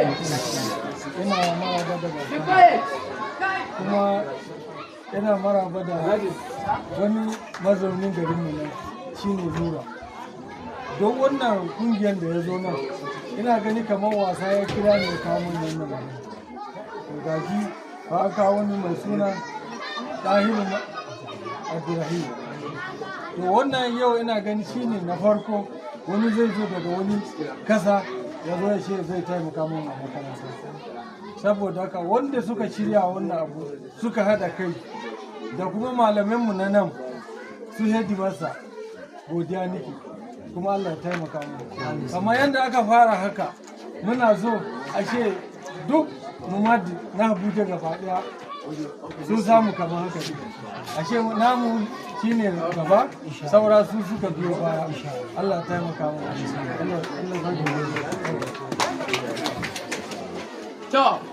Ina maraba da bako, kuma ina maraba da wani mazaunin garinmu nan, shine Nura. Don wannan kungiyar da ya zo nan, ina gani kamar wasa ya kira ne ya kawo min wannan magana. To gashi ba a kawo wani mai suna Ɗahiru Abdurrahim. To wannan yau ina gani shine na farko wani zai zo daga wani kasa ya zo ya ce zai taimaka mun a makaranta. Saboda haka, wanda suka shirya wannan abu, suka hada kai da kuma malamanmu na nan, su headmaster, godiya nake, kuma Allah ya taimaka mu. Kamar yadda aka fara haka, muna so a ce duk Mumadi na Abuja gaba daya sun samu kamar haka ne. Ashe namu shine gaba, saura su suka biyo baya. Allah ya taimaka mu. Allah Allah ya. To.